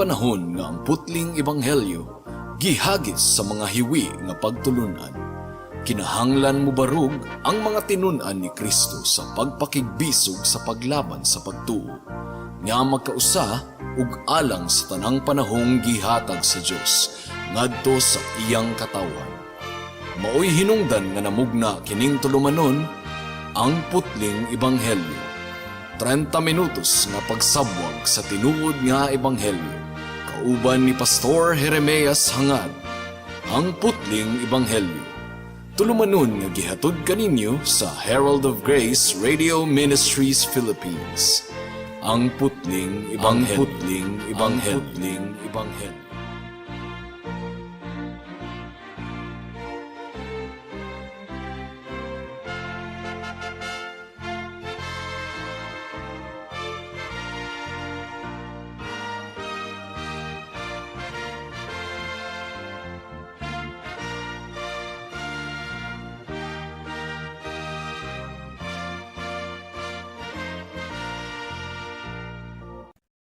panahon nga ang putling ebanghelyo gihagis sa mga hiwi nga pagtulunan. Kinahanglan mobarog ang mga tinun-an ni Kristo sa pagpakigbisog sa paglaban sa pagtuo nga magkausa ug alang sa tanang panahong gihatag sa Dios ngadto sa iyang katawhan. Maoy hinungdan nga namugna kining tulumanon, Ang Putling Ebanghelyo. 30 minutos nga pagsabwag sa tinuod nga ebanghelyo. Kauban ni Pastor Jeremias Hangad. Ang Putling Ebanghelyo. Tulumanon nga gihatod kaninyo sa Herald of Grace Radio Ministries Philippines. Ang Putling Ebanghelyo. Ang Putling Ebanghelyo. Putling Ebanghelyo.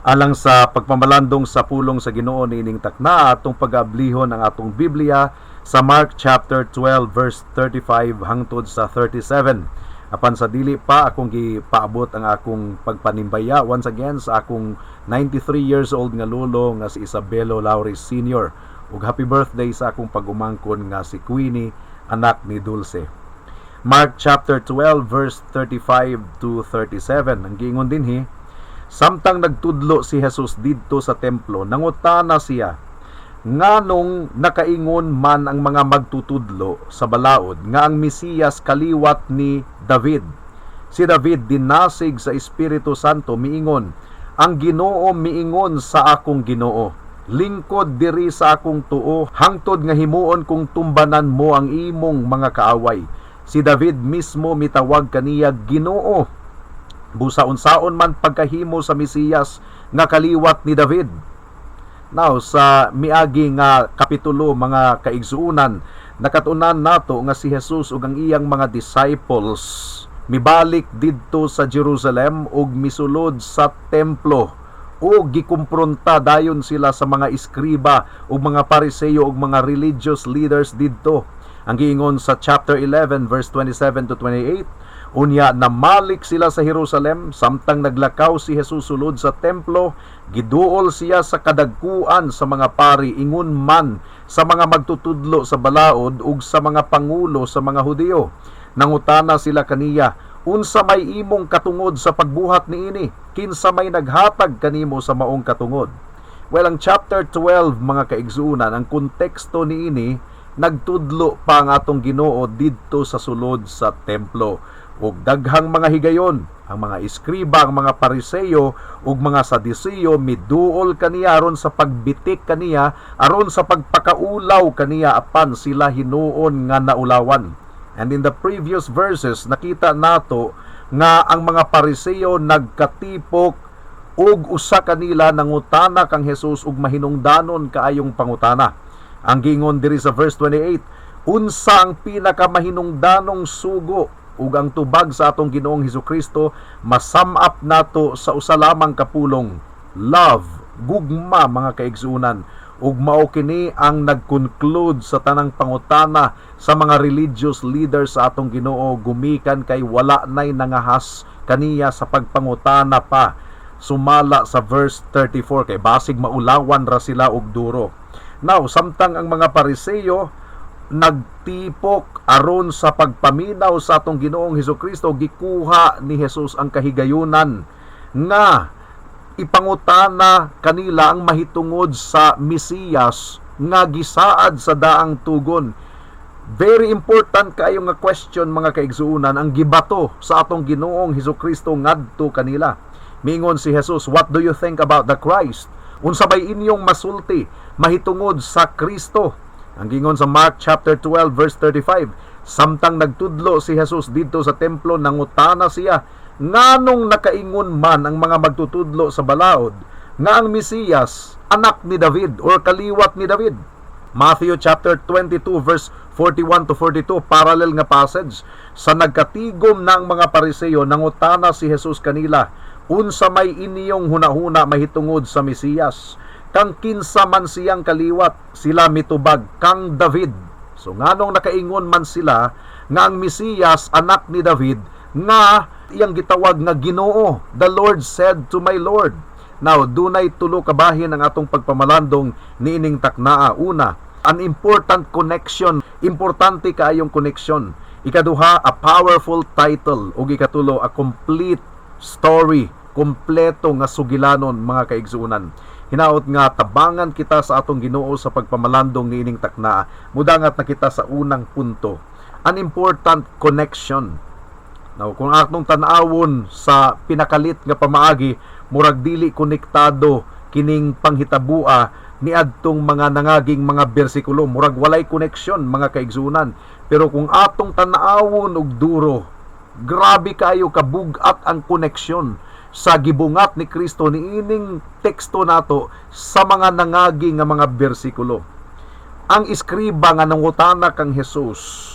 Alang sa pagpamalandong sa pulong sa Ginoo niining takna, atong pag-ablihon ang atong Biblia sa Mark chapter 12 verse 35 hangtod sa 37. Apan sa dili pa akong gipaabot ang akong pagpanimbaya once again sa akong 93 years old nga lolo nga si Isabelo Lauris Sr. ug happy birthday sa akong pag-umangkon nga si Queenie, anak ni Dulce. Mark chapter 12 verse 35 to 37. Ang giingon dinhi, samtang nagtudlo si Jesus didto sa templo, nangutana siya, "Nganong nakaingon man ang mga magtutudlo sa balaod nga ang Mesiyas kaliwat ni David? Si David dinasig sa Espiritu Santo miingon, 'Ang Ginoo miingon sa akong Ginoo, lingkod diri sa akong tuo hangtod nga himuon kong tumbanan mo ang imong mga kaaway.' Si David mismo mitawag kaniya Ginoo. Busa unsaon man pagkahimo sa Mesiyas nga kaliwat ni David?" Now, sa miagi nga kapitulo, mga kaigsuunan, nakatunan nato nga si Jesus ug ang iyang mga disciples mibalik didto sa Jerusalem ug misulod sa templo ug gikumpronta dayon sila sa mga eskriba ug mga Pariseo ug mga religious leaders didto. Ang giingon sa chapter 11 verse 27 to 28, unya namalik sila sa Jerusalem samtang naglakaw si Jesus sulod sa templo, giduol siya sa kadagkuan sa mga pari, ingon man sa mga magtutudlo sa balaod ug sa mga pangulo sa mga Hudiyo. Nangutana sila kaniya, "Unsa may imong katungod sa pagbuhat niini? Kinsa may naghatag kanimo sa maong katungod?" Well, ang chapter 12, mga kaigsuunan, ang konteksto niini, nagtudlo pa ang atong Ginoo didto sa sulod sa templo. Ug daghang mga higayon, ang mga eskriba, ang mga Pariseo ug mga Sadiseo miduol kaniya aron sa pagbitik kaniya, aron sa pagpakaulaw kaniya, apan sila hinuon nga naulawan. And in the previous verses, nakita nato nga ang mga Pariseo nagkatipok ug usa kanila nangutana kang Jesus ug mahinungdanon kaayong pangutana. Ang giingon diri sa verse 28, "Unsa ang pinakamahinungdanong sugo?" Ug ang tubag sa atong Ginoong Hesukristo ma-sum up nato sa usa lamang ka pulong, love, gugma, mga kaigsuonan. Ug mao kini ang nag-conclude sa tanang pangutana sa mga religious leaders sa atong Ginoo gumikan kay wala nay nangahas kaniya sa pagpangutana pa sumala sa verse 34 kay basig maulawan ra sila og duro. Now, samtang ang mga Pariseo nagtipok aron sa pagpaminaw sa atong Ginoong Hesukristo, gikuha ni Jesus ang kahigayunan nga ipangutana kanila ang mahitungod sa Mesiyas nga gisaad sa daang tugon. Very important kaayo nga question, mga kaigsuonan, ang gibato sa atong Ginoong Hesukristo ngadto kanila. Mingon si Jesus, "What do you think about the Christ? Unsa bay inyong masulti mahitungod sa Kristo?" Ang gingon sa Mark chapter 12 verse 35, samtang nagtudlo si Jesus didto sa templo, nangutana siya, "Nganong nakaingon man ang mga magtutudlo sa balaod nga ang Mesiyas anak ni David or kaliwat ni David?" Matthew chapter 22 verse 41 to 42, parallel nga passage, sa nagkatigom na ang mga Pariseo, nangutana si Jesus kanila, "Unsa may inyong hunahuna mahitungod sa Mesiyas?" Kang kinsa man siyang kaliwat? Sila mitubag, "Kang David." So nganong nakaingon man sila nga ang Mesiyas anak ni David nga iyang gitawag nga Ginoo? "The Lord said to my Lord." Now, dunay tulo ka bahin ang atong pagpamalandong niining taknaa. Una, an important connection. Importante kaayong connection. Ikaduha, a powerful title. Ug ikatulo, a complete story. Kompleto nga sugilanon, mga kaigsuonan. Hinaot nga tabangan kita sa atong Ginoo sa pagpamalandong niining taknaa. Mudangat na kita sa unang punto. An important connection. Now, kung atong tan-awon sa pinakalit nga pamaagi, murag dili konektado kining panghitabua niadtong mga nangaging mga bersikulo, murag walay koneksyon, mga kaigsuonan. Pero kung atong tan-awon og duro, grabe kayo kabugat ang koneksyon sa gibungat ni Kristo niining teksto nato sa mga nangagi nga mga bersikulo. Ang iskriba nga nangutana kang Jesus,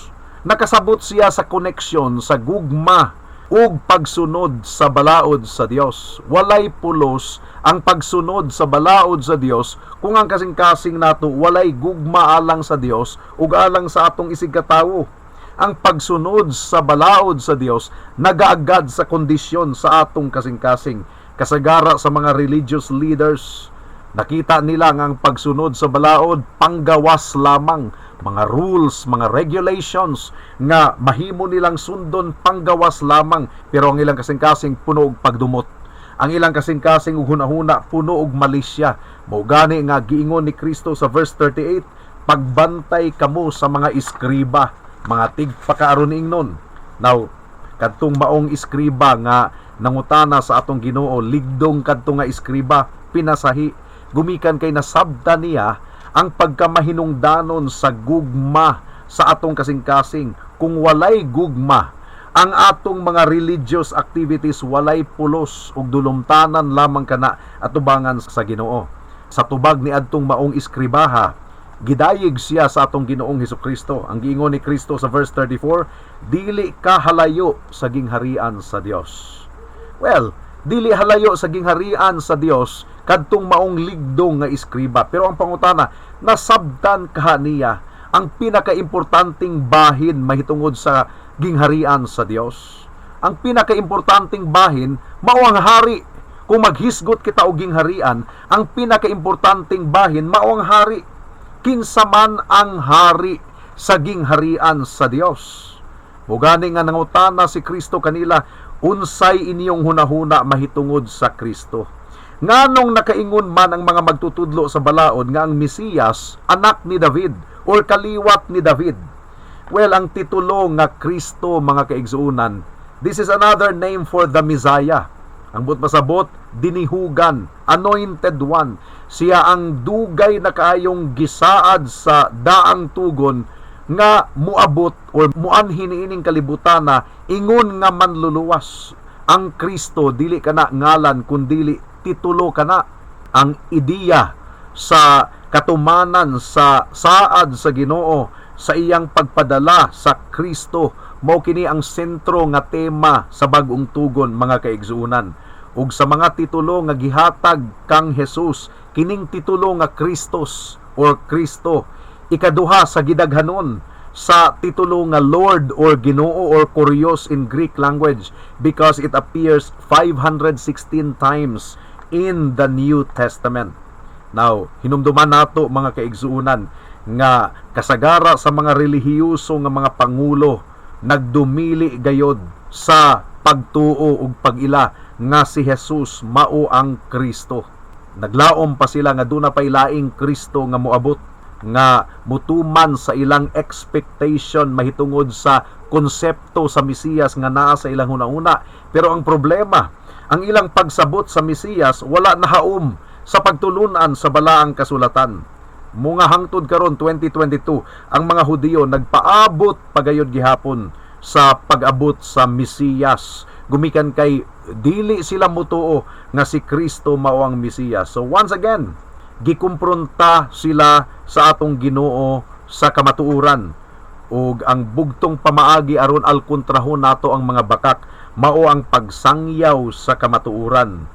nakasabot siya sa koneksyon sa gugma ug pagsunod sa balaod sa Dios. Walay pulos ang pagsunod sa balaod sa Dios kung ang kasing-kasing nato walay gugma alang sa Dios ug alang sa atong isigkatawo. Ang pagsunod sa balaod sa Dios nagaagad sa kondisyon sa atong kasing-kasing. Kasagara sa mga religious leaders, nakita nila nga ang pagsunod sa balaod panggawas lamang, mga rules, mga regulations nga mahimo nilang sundon, panggawas lamang, pero ang ilang kasing-kasing puno og pagdumot. Ang ilang kasing-kasing ug hunahuna puno og malisya. Mao gani nga giingon ni Kristo sa verse 38, "Pagbantay kamo sa mga iskriba, mga tigpakaaron ingnon." Now, kadtong maong iskriba nga nangutana sa atong Ginoo, ligdong kadto nga iskriba, pinasahi gumikan kay nasabta niya ang pagkamahinungdanon sa gugma sa atong kasing-kasing. Kung walay gugma, ang atong mga religious activities walay pulos ug dulumtanan lamang kana atubangan sa Ginoo. Sa tubag ni adtong maong iskribaha, gidayeg siya sa atong Ginoong Hesukristo. Ang giingon ni Kristo sa verse 34, "Dili ka halayo sa gingharian sa Dios." Well, dili halayo sa gingharian sa Dios kadtong maong ligdong nga iskriba. Pero ang pangutana, nasabtan kaha niya ang pinakaimportanteng bahin mahitungod sa gingharian sa Dios? Ang pinakaimportanteng bahin mao ang hari. Kung maghisgot kita og gingharian, ang pinakaimportanteng bahin mao ang hari. Kinsa man ang hari sa gingharian sa Dios? Mao gani nga nangutana si Kristo kanila, "Unsay inyong hunahuna mahitungod sa Kristo? Nganong nakaingon man ang mga magtutudlo sa balaod nga ang Mesiyas anak ni David or kaliwat ni David?" Well, ang titulo nga Kristo, mga kaigsuonan, this is another name for the Messiah. Ang buot pasabot, dinihugan, anointed one. Siya ang dugay na kaayong gisaad sa daang tugon nga muabot or muanhi niining kalibutan na ingon nga manluluwas. Ang Kristo dili kana ngalan kundili titulo kana, ang ideya sa katumanan sa saad sa Ginoo sa iyang pagpadala sa Kristo. Mao kini ang sentro nga tema sa Bag-ong Tugon, mga kaigsuonan. Ug sa mga titulo nga gihatag kang Jesus, kining titulo nga Christos or Kristo ikaduha sa gidaghanon sa titulo nga Lord or Ginoo or Kurios in Greek language because it appears 516 times in the New Testament. Now, hinumduman nato, mga kaigsuonan, nga kasagara sa mga relihiyoso nga mga pangulo nagdumili gayod sa pagtuo ug pag-ila nga si Jesus mao ang Kristo. Naglaom pa sila nga duna pay laing Kristo nga moabot nga mutuman sa ilang expectation mahitungod sa konsepto sa Mesiyas nga naa sa ilang hunahuna. Pero ang problema, ang ilang pagsabot sa Mesiyas wala nahaom sa pagtulunan sa balaang kasulatan. Munga hangtod karon 2022, ang mga Hudiyo nagpaabot pagayod gihapon sa pag-abot sa Mesiyas gumikan kay dili sila mutuo nga si Kristo mao ang Mesiyas. So once again, gikumpronta sila sa atong Ginoo sa kamatuoran, ug ang bugtong pamaagi aron alkontrahon nato ang mga bakak mao ang pagsangyaw sa kamatuoran.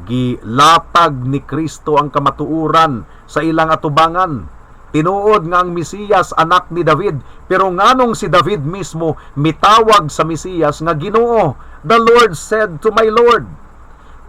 Gilatag ni Kristo ang kamatuoran sa ilang atubangan. Tinuod nga ang Mesiyas anak ni David, pero nganong si David mismo mitawag sa Mesiyas nga Ginoo? "The Lord said to my Lord."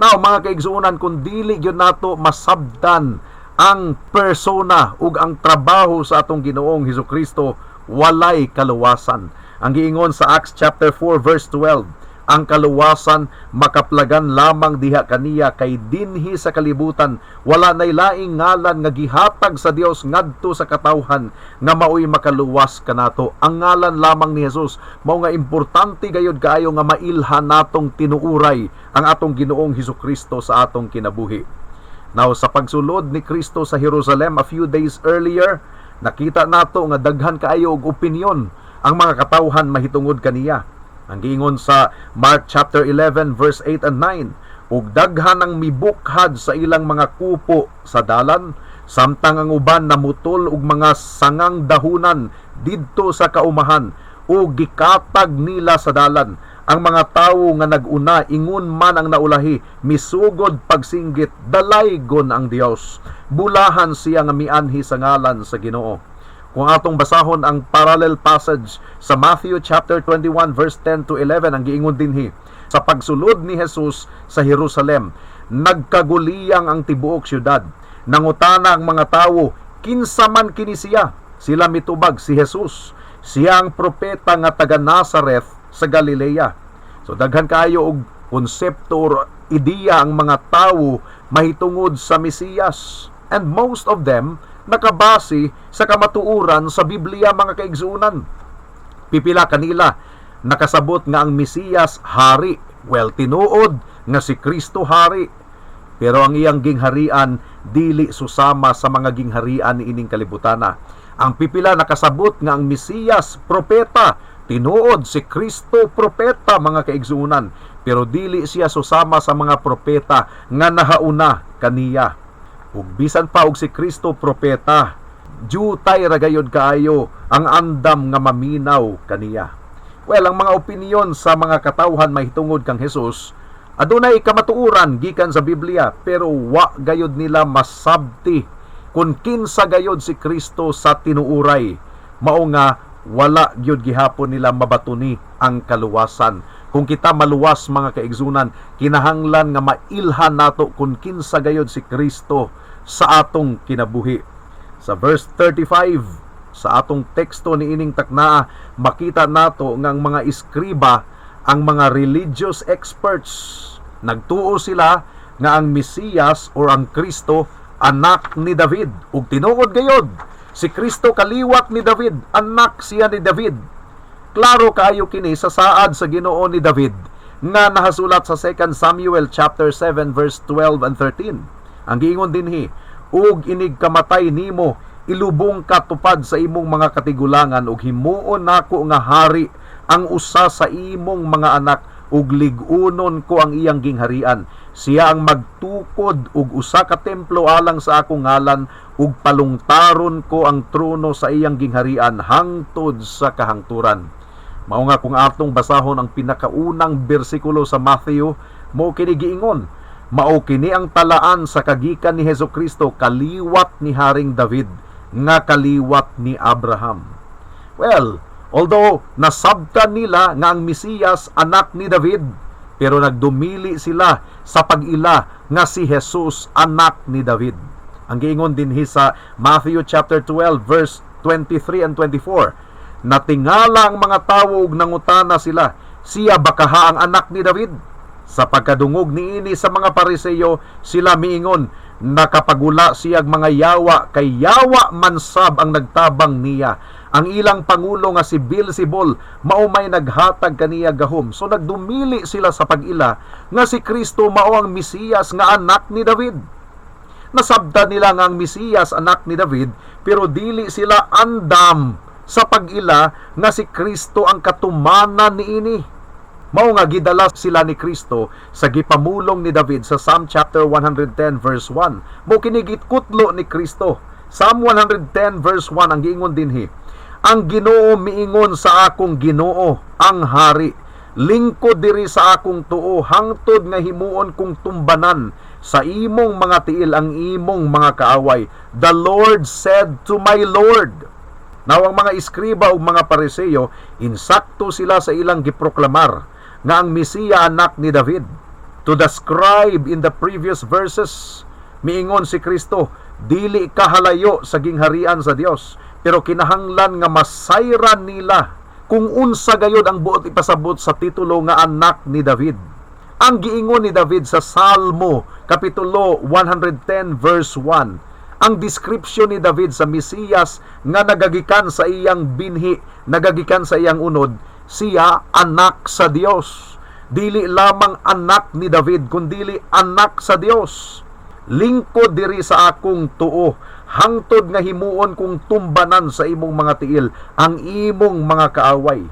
Now, mga kaigsuonan, kung dili gyud nato masabtan ang persona ug ang trabaho sa atong Ginoong Hesus Kristo, walay kaluwasan. Ang giingon sa Acts chapter 4 verse 12, ang kaluwasan makaplagan lamang diha kaniya, kay dinhi sa kalibutan wala nay laing ngalan nga gihatag sa Dios ngadto sa katawhan nga maoy makaluwas kanato. Ang ngalan lamang ni Jesus. Mao nga importante gayud kaayo nga mailhan natong tinuuray ang atong Ginoong Hesus Kristo sa atong kinabuhi. Now, sa pagsulod ni Kristo sa Jerusalem a few days earlier, nakita nato nga daghan kaayo og opinyon ang mga katawhan mahitungod kaniya. Ang giingon sa Mark chapter 11 verse 8 and 9, ug daghan ang mibukhad sa ilang mga kupo sa dalan, samtang ang uban namutol og mga sangang dahunan didto sa kaumahan ug gikatag nila sa dalan. Ang mga tawo nga nag-una, ingon man ang naulahi, misugod pagsinggit, "Dalaygon ang Dios! Bulahan siya nga mianhi sa ngalan sa Ginoo." Kung atong basahon ang parallel passage sa Matthew chapter 21 verse 10 to 11, ang giingon dinhi, sa pagsulod ni Jesus sa Jerusalem, nagkaguliyang ang tibuok syudad. Nangutana ang mga tawo, "Kinsa man kini siya?" Sila mitubag, "Si Jesus. Siya ang propeta nga taga Nazareth sa Galilea." So daghan kaayo og konsepto or ideya ang mga tawo mahitungod sa Mesiyas. And most of them nakabase sa kamatuoran sa Biblia, mga kaigsuonan. Pipila kanila nakasabot nga ang Mesiyas hari. Well, tinuod nga si Kristo hari. Pero ang iyang gingharian dili susama sa mga gingharian niining kalibutana. Ang pipila nakasabot nga ang Mesiyas propeta. Tinuod si Kristo propeta, mga kaigsuonan, pero dili siya susama sa mga propeta nga nahauna kaniya. Ug bisan pa og si Kristo propeta, jutay ra gayod kaayo ang andam nga maminaw kaniya. Well, ang mga opinyon sa mga katawhan mahitungod kang Jesus, adunay kamatuoran gikan sa Biblia, pero wa gayod nila masabti kung kinsa gayod si Kristo sa tinuuray. Mao nga wala gyud gihapon nila mabatuni ang kaluwasan. Kung kita maluwas, mga kaigsuonan, kinahanglan nga mailhan nato kung kinsa gayod si Kristo sa atong kinabuhi. Sa verse 35 sa atong teksto niining taknaa, makita nato nga ang mga eskriba, ang mga religious experts, nagtuo sila nga ang Mesiyas or ang Kristo anak ni David. Ug tinuod gayod, si Kristo kaliwat ni David, anak siya ni David. Klaro kaayo kini sa saad sa Ginoo ni David nga nahasulat sa 2 Samuel chapter 7 verse 12 and 13. Ang giingon dinhi, "Ug inig kamatay nimo, ilubong ka tupad sa imong mga katigulangan, ug himuon nako nga hari ang usa sa imong mga anak, ug lig-unon ko ang iyang gingharian. Siya ang magtukod og usa ka templo alang sa akong ngalan, ug palungtaron ko ang trono sa iyang gingharian hangtod sa kahangturan." Mao nga kung atong basahon ang pinakaunang bersikulo sa Matthew, mao kini giingon, "Mao kini ang talaan sa kagikan ni Hesus Kristo, kaliwat ni Haring David, nga kaliwat ni Abraham." Well, although nasabtan nila nga ang Mesiyas anak ni David, pero nagdumili sila sa pag-ila nga si Jesus anak ni David. Ang giingon dinhi sa Matthew chapter 12 verse 23 and 24, natingala ang mga tawo ug nangutana sila, "Siya ba kaha ang anak ni David?" Sa pagkadungog niini sa mga Pariseyo, sila miingon, "Nakapagula siyag mga yawa, kay yawa man sab ang nagtabang niya. Ang ilang pangulo nga si Beelzebul mao may naghatag kaniya gahom." So nagdumili sila sa pag-ila nga si Kristo mao ang Mesiyas nga anak ni David. Nasabtan nila nga ang Mesiyas anak ni David, pero dili sila andam sa pag-ila nga si Kristo ang katumanan niini. Mao nga gidala sila ni Kristo sa gipamulong ni David sa Psalm chapter 110 verse 1. Mao kini gitkutlo ni Kristo. Psalm 110 verse 1, ang giingon dinhi, "Ang Ginoo miingon sa akong Ginoo, ang hari, lingkod diri sa akong tuo hangtod nga himuon kong tumbanan sa imong mga tiil ang imong mga kaaway." The Lord said to my Lord. Now, ang mga eskriba ug mga Pariseo, insakto sila sa ilang giproklamar nga ang Mesiya anak ni David. To the scribe in the previous verses, miingon si Kristo, "Dili ka halayo sa gingharian sa Dios," pero kinahanglan nga masayran nila kung unsa gayod ang buot ipasabot sa titulo nga anak ni David. Ang giingon ni David sa Salmo kapitulo 110 verse 1, ang description ni David sa Mesiyas nga nagagikan sa iyang binhi, nagagikan sa iyang unod, siya anak sa Dios. Dili lamang anak ni David, kundili anak sa Dios. "Lingkod diri sa akong tuo hangtod nga himuon kong tumbanan sa imong mga tiil ang imong mga kaaway."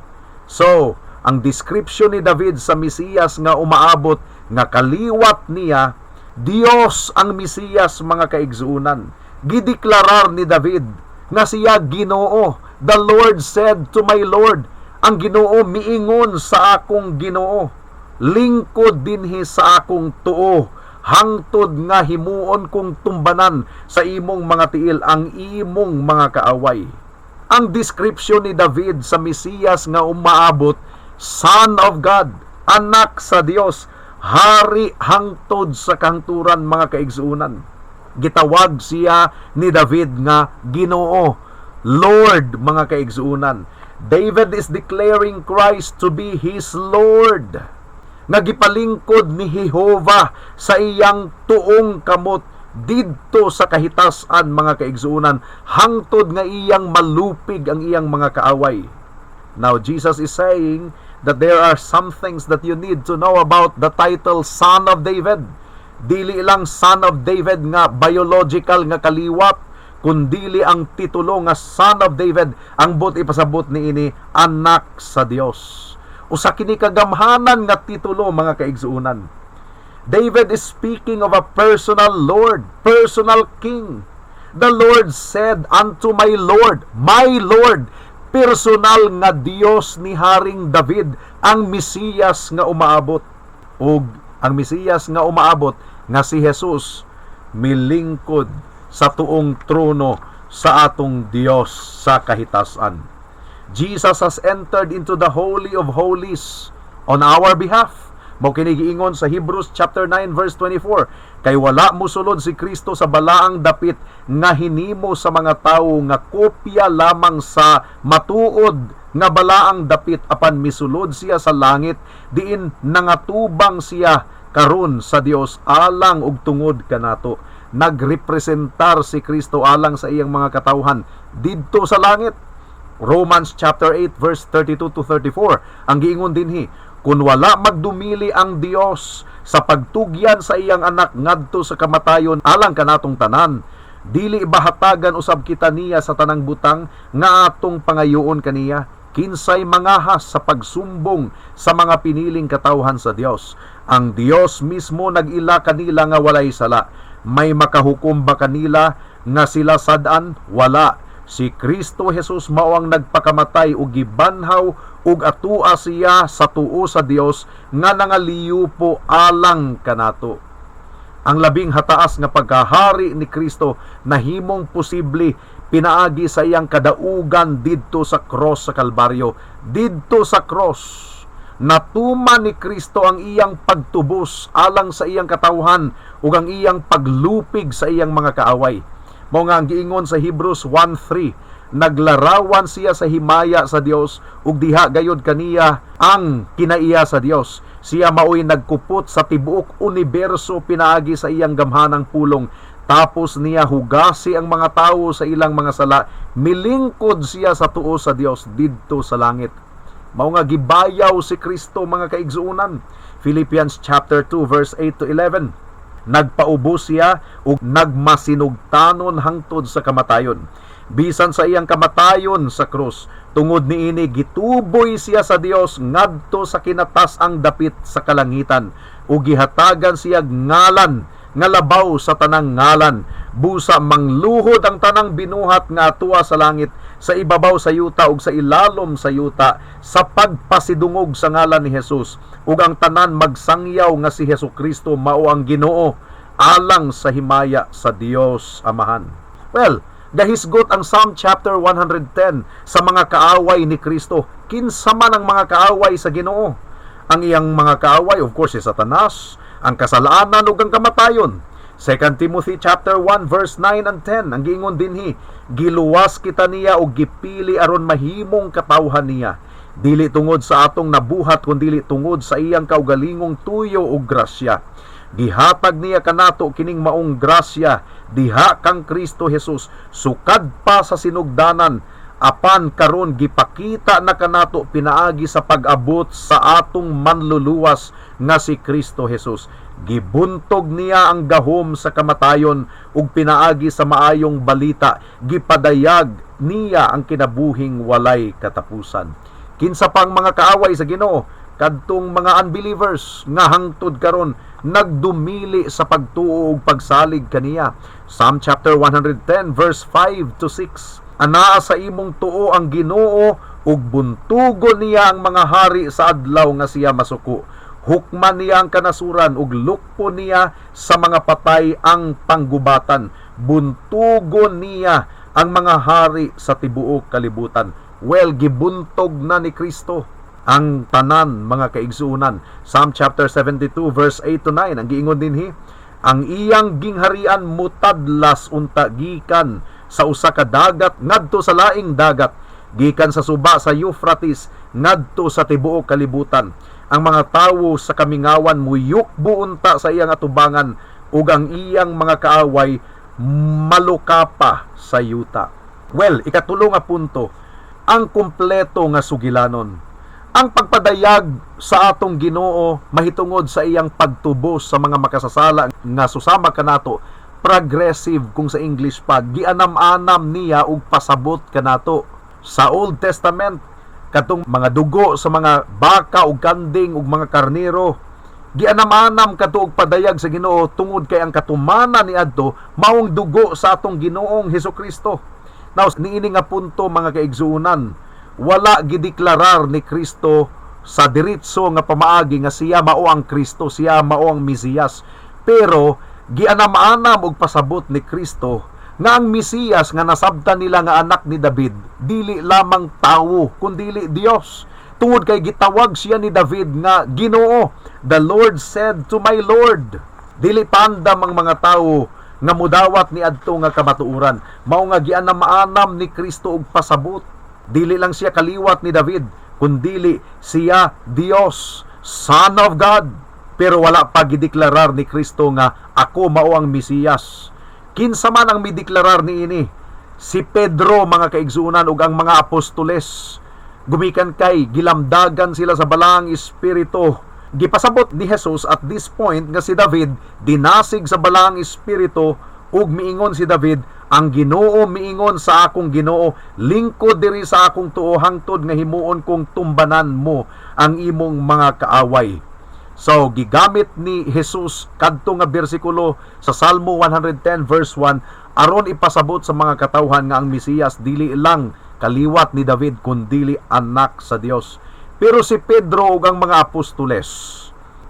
So, ang description ni David sa Mesiyas nga umaabot nga kaliwat niya, Dios ang Mesiyas, mga kaigsuonan. Gideklarar ni David nga siya Ginoo. "The Lord said to my Lord." Ang Ginoo miingon sa akong Ginoo. "Lingkod dinhi sa akong tuo hangtod nga himuon kong tumbanan sa imong mga tiil ang imong mga kaaway." Ang description ni David sa Mesiyas nga umaabot, Son of God, anak sa Dios, hari hangtod sa kahangturan, mga kaigsuonan. Gitawag siya ni David nga Ginoo, Lord, mga kaigsuonan. David is declaring Christ to be his Lord, nga gipalingkod ni Jehova sa iyang tuong kamot didto sa kahitasan, mga kaigsuonan, hangtod nga iyang malupig ang iyang mga kaaway. Now, Jesus is saying that there are some things that you need to know about the title Son of David. Dili lang Son of David nga biological nga kaliwat, kundili ang titulo nga Son of David, ang buot ipasabot niini, anak sa Dios. Usa kini kagamhanan nga titulo, mga kaigsuonan. David is speaking of a personal Lord, personal King. "The Lord said unto my Lord," my Lord, personal nga Dios ni Haring David ang Mesiyas nga umaabot. Ug ang Mesiyas nga umaabot nga si Jesus milingkod sa tuong trono sa atong Dios sa kahitasan. Jesus has entered into the Holy of Holies on our behalf. Mao kini giingon sa Hebrews chapter 9 verse 24, "Kay wala mosulod si Kristo sa balaang dapit nga hinimo sa mga tawo nga kopya lamang sa matuod nga balaang dapit, apan misulod siya sa langit diin nangatubang siya karon sa Dios alang ug tungod kanato." Nagrepresentar si Kristo alang sa iyang mga katawhan didto sa langit. Romans chapter 8 verse 32 to 34, ang giingon dinhi, "Kun wala magdumili ang Dios sa pagtugyan sa iyang anak ngadto sa kamatayon alang kanatong tanan, dili ba hatagan usab kita niya sa tanang butang nga atong pangayoon kaniya? Kinsay mangahas sa pagsumbong sa mga piniling katawhan sa Dios? Ang Dios mismo nag-ila kanila nga walay sala. May makahukom ba kanila nga sila sad-an? Wala. Si Kristo Jesus mao ang nagpakamatay ug gibanhaw ug atua siya sa tuo sa Dios nga nangaliyupo alang kanato." Ang labing hataas nga pagkahari ni Kristo nahimong posible pinaagi sa iyang kadaugan didto sa cross sa Kalbaryo. Didto sa cross, natuman ni Kristo ang iyang pagtubos alang sa iyang katawhan ug ang iyang paglupig sa iyang mga kaaway. Mao nga ang giingon sa Hebrews 1:3, naglarawan siya sa himaya sa Dios ug diha gayod kaniya ang kinaiya sa Dios. Siya maoy nagkupot sa tibuok uniberso pinaagi sa iyang gamhanang pulong. Tapos niya hugasi ang mga tawo sa ilang mga sala, milingkod siya sa tuo sa Dios didto sa langit. Mao nga gibayaw si Kristo, mga kaigsuonan. Philippians chapter 2 verse 8 to 11. Nagpaubos siya ug nagmasinugtanon hangtod sa kamatayon, bisan sa iyang kamatayon sa krus. Tungod niini gituboy siya sa Dios ngadto sa kinatas-ang dapit sa kalangitan ug gihatagan siya ngalan nga labaw sa tanang ngalan, busa mangluhod ang tanang binuhat nga atua sa langit, sa ibabaw sa yuta ug sa ilalom sa yuta sa pagpasidungog sa ngalan ni Jesus, ug ang tanan magsangyaw nga si Hesukristo mao ang Ginoo, alang sa himaya sa Dios Amahan. Well, gahisgot ang Psalm chapter 110 sa mga kaaway ni Kristo. Kinsa man ang mga kaaway sa Ginoo? Ang iyang mga kaaway, of course, si Satanas, ang kasalanan ug ang kamatayon. 2 Timothy chapter 1 verse 9 and 10 ang giingon dinhi, giluwas kita niya og gipili aron mahimong katawhan niya, dili tungod sa atong nabuhat kundili tungod sa iyang kaugalingong tuyo ug grasya. Gihatag niya kanato kining maong grasya diha kang Kristo Jesus sukad pa sa sinugdanan, apan karon gipakita na kanato pinaagi sa pag-abot sa atong manluluwas nga si Kristo Jesus. Gibuntog niya ang gahom sa kamatayon ug pinaagi sa maayong balita gipadayag niya ang kinabuhing walay katapusan. Kinsa pang mga kaaway sa Ginoo? Kadtong mga unbelievers nga hangtod karon nagdumili sa pagtuo ug pagsalig kaniya. Psalm chapter 110 verse 5 to 6. Anaa sa imong tuo ang Ginoo ug buntugon niya ang mga hari sa adlaw nga siya masuko. Hukman niya ang kanasuran ug lukpo niya sa mga patay ang panggubatan. Buntugon niya ang mga hari sa tibuok kalibutan. Well, gibuntog na ni Kristo ang tanan, mga kaigsuonan. Psalm chapter 72 verse 8 to 9 ang giingon dinhi, ang iyang gingharian mutadlas unta gikan sa usa ka dagat ngadto sa laing dagat, gikan sa suba sa Euphrates ngadto sa tibuok kalibutan. Ang mga tawo sa kamingawan muyukbo unta sa iyang atubangan ug ang iyang mga kaaway malukapa sa yuta. Well, ikatulo nga punto, ang kumpleto nga sugilanon. Ang pagpadayag sa atong Ginoo mahitungod sa iyang pagtubos sa mga makasasala nga susama kanato, progressive kung sa English pa, gianam-anam niya og pasabot kanato. Sa Old Testament, katong mga dugo sa mga baka ug kanding ug mga karnero, gianam-anam kadto og padayag sa Ginoo tungod kay ang katumanan niadto maong dugo sa atong Ginoong Hesukristo. Now, niini nga punto, mga kaigsuonan, wala gideklarar ni Kristo sa diretso nga pamaagi nga siya mao ang Kristo, siya mao ang Mesiyas. Pero gianam-anam og pasabot ni Kristo nga ang Mesiyas nga nasabtan nila nga anak ni David dili lamang tawo kundili Dios. Tungod kay gitawag siya ni David nga Ginoo. "The Lord said to my Lord." Dili pandam ang mga tawo nga mudawat ni adto nga kamatuoran. Mao nga gianam-anam ni Kristo og pasabot. Dili lang siya kaliwat ni David, kundili siya Dios, Son of God. Pero wala pa gideklarar ni Kristo nga ako mao ang Mesiyas. Kinsa man ang mideklarar niini? Si Pedro, mga kaigsuonan, ug ang mga apostoles. Gumikan kay gilamdagan sila sa Balaang Espiritu. Gipasabot ni Jesus at this point nga si David dinasig sa Balaang Espiritu ug miingon si David, "Ang Ginoo miingon sa akong Ginoo, lingkod diri sa akong tuo hangtod nga himuon kong tumbanan mo ang imong mga kaaway." So gigamit ni Jesus kadto nga bersikulo sa Salmo 110 verse 1 aron ipasabot sa mga katawhan nga ang Mesiyas dili lang kaliwat ni David kundili anak sa Dios. Pero si Pedro ug ang mga apostoles,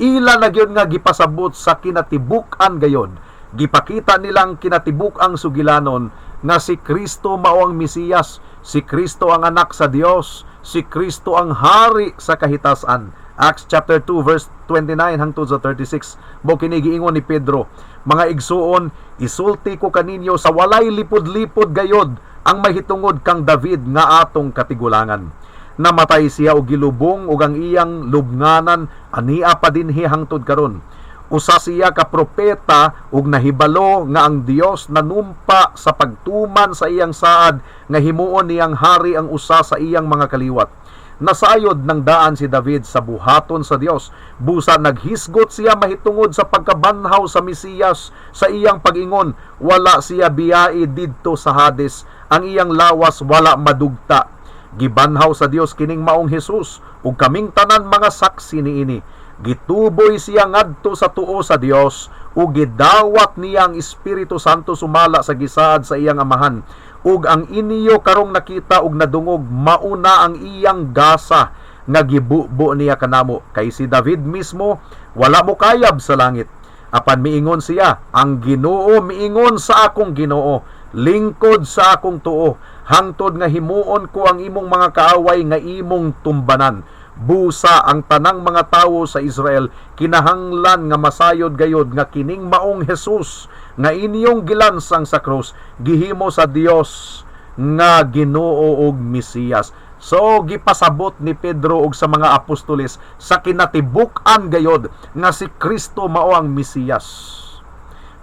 ila na gyud nga gipasabot sa kinatibuk-an gayod. Gipakita nilang kinatibuk-ang sugilanon nga si Kristo mao ang Mesiyas, si Kristo ang anak sa Dios, si Kristo ang hari sa kahitasan. Acts chapter 2 verse 29 hangtod sa 36. Mao kini giingon ni Pedro, "Mga igsuon, isulti ko kaninyo sa walay lipod-lipod gayod ang mahitungod kang David nga atong katigulangan. Namatay siya og gilubong ug ang iyang lubnganan ania pa dinhi hangtod karon. Usa siya ka propeta ug nahibalo nga ang Dios nanumpa sa pagtuman sa iyang saad nga himuon niyang hari ang usa sa iyang mga kaliwat. Nasayod ng daan si David sa buhaton sa Dios. Busa naghisgot siya mahitungod sa pagkabanhaw sa Mesiyas sa iyang pag-ingon, wala siya biyai didto sa Hades, ang iyang lawas wala madugta. Gibanhaw sa Dios kining maong Hesus ug kaming tanan mga saksi niini. Gituboy siya ngadto sa tuo sa Dios ug gidawat niya ang Espiritu Santo sumala sa gisaad sa iyang amahan. Ug ang inyo karong nakita ug nadungog mauna ang iyang gasa nga gibubo niya kanamo, kay si David mismo wala mo kayab sa langit. Apan miingon siya, "Ang Ginoo miingon sa akong Ginoo, lingkod sa akong tuo, hangtod nga himuon ko ang imong mga kaaway nga imong tumbanan." Busa ang tanang mga tawo sa Israel kinahanglan nga masayod gayod nga kining maong Jesus nga inyong gilansang sa krus, gihimo sa Dios nga Ginoo ug Mesiyas. So gipasabot ni Pedro ug sa mga apostoles sa kinatibuk-an gayod nga si Kristo mao ang Mesiyas.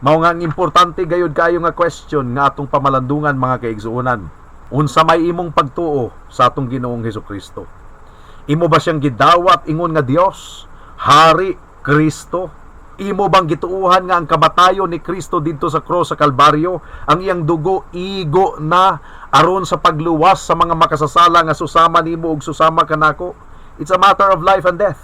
Mao nga ang importante gayod kaayo nga question nga atong pamalandungan, mga kaigsuonan. Unsa may imong pagtuo sa atong Ginoong Hesukristo? Imo ba siyang gidawat ingon nga Dios, Hari, Kristo? Imo bang gituuhan nga ang kamatayon ni Kristo didto sa cross sa Kalbaryo, ang iyang dugo igo na aron sa pagluwas sa mga makasasala nga susama nimo ug susama kanako? It's a matter of life and death.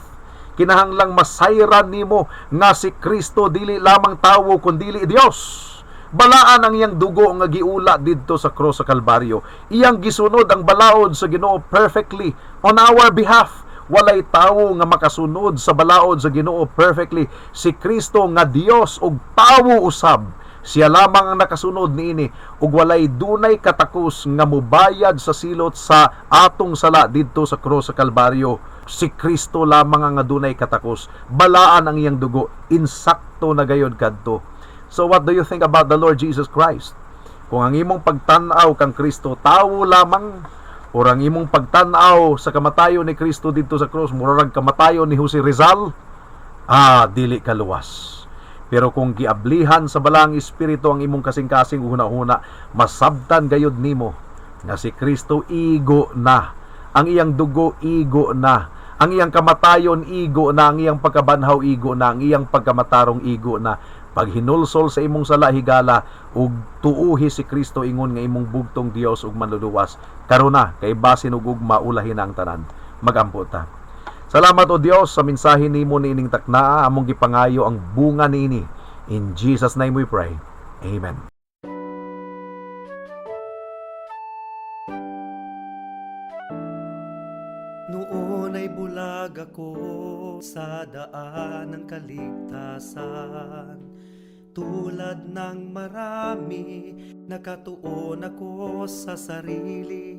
Kinahanglang masayran nimo nga si Kristo dili lamang tawo kundili Dios. Balaan ang iyang dugo nga giula didto sa cross sa Kalbaryo. Iyang gisunod ang balaod sa Ginoo perfectly on our behalf. Walay tawo nga makasunod sa balaod sa Ginoo perfectly. Si Kristo nga Dios ug tawo usab, siya lamang ang nakasunod niini ug walay dunay katakos nga mubayad sa silot sa atong sala didto sa cross sa Kalbaryo. Si Kristo lamang ang adunay katakos. Balaan ang iyang dugo, insakto na gayod kadto. So what do you think about the Lord Jesus Christ? Kung ang imong pagtan-aw kang Kristo tawo lamang, or ang imong pagtan-aw sa kamatayon ni Kristo didto sa cross murag kamatayon ni Jose Rizal, dili ka luwas. Pero kung giablihan sa Balaang Espiritu ang imong kasing-kasing ug hunahuna, masabtan gayod nimo nga si Kristo igo na. Ang iyang dugo igo na. Ang iyang kamatayon igo na, ang iyang pagkabanhaw igo na, ang iyang pagkamatarong igo na. Paghinulsol sa imong sala, higala ug tuuhi si Kristo ingon nga imong bugtong Dios ug manluluwas. Karon na kay basin ug ugma ulahin na ang tanan. Magampo ta. Salamat, O Dios, sa mensahe nimo niining taknaa. Among gipangayo ang bunga niini. In Jesus' name we pray. Amen. Noon ay bulag ako sa daan ng kaligtasan. Tulad ng marami, nakatuon ako sa sarili.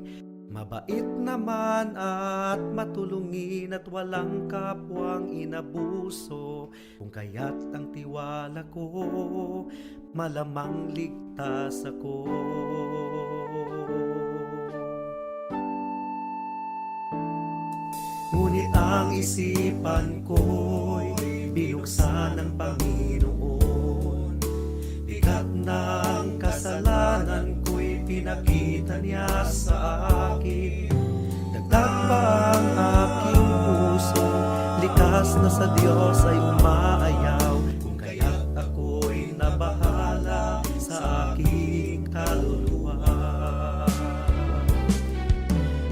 Mabait naman at matulungin at walang kapwang inabuso. Kung kaya't ang tiwala ko, malamang ligtas ako. Ngunit ang isipan ko'y binuksan ng Panginoon. Bigat ng kasalanan ko'y pinakita niya sa akin. Dagdag pa ang aking puso, likas na sa Diyos ay umaayaw. Kung kaya't ako'y nabahala sa aking kaluluwa.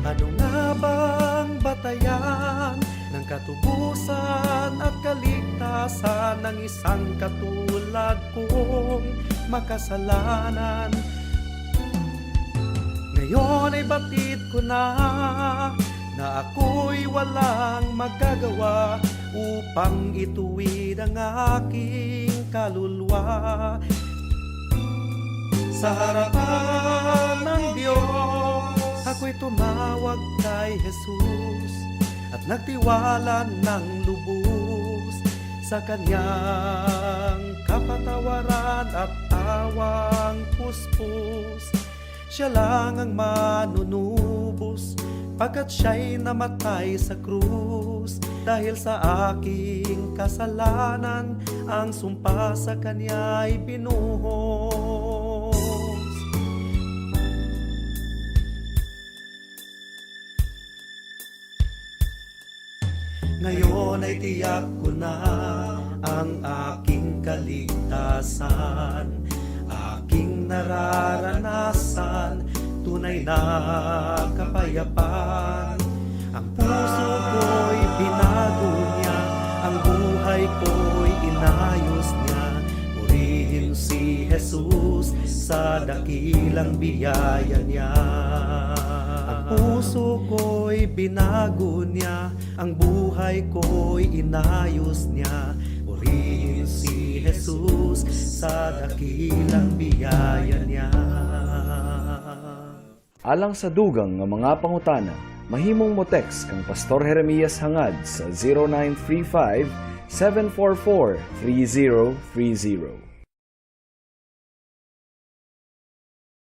Ano nga bang batayan ng katubusan at kaligtasan ng isang katulad kong makasalanan? Ngayon ay batid ko na na ako'y walang magagawa upang ituwid ang aking kaluluwa. Sa harapan ng Diyos, ako'y tumawag kay Jesus at nagtiwala ng lubos sa kanyang kapatawaran at awang puspos. Siya lang ang manunubos pagkat siya'y namatay sa krus. Dahil sa aking kasalanan, ang sumpa sa kanya'y binuhos. Ngayon ay tiyak ko na ang aking kaligtasan, aking nararanasan, tunay na kapayapaan. Ang puso ko'y binago niya, ang buhay ko'y inayos niya. Purihin si Jesus sa dakilang biyaya niya. Ang puso ko'y binago niya, ang buhay ko'y inayos niya. Purihin si Jesus. Jesus sa dakilang biyaya niya. Alang sa dugang nga mga pangutana, mahimong mo text kang Pastor Jeremias Hangad sa 0935 744 3030.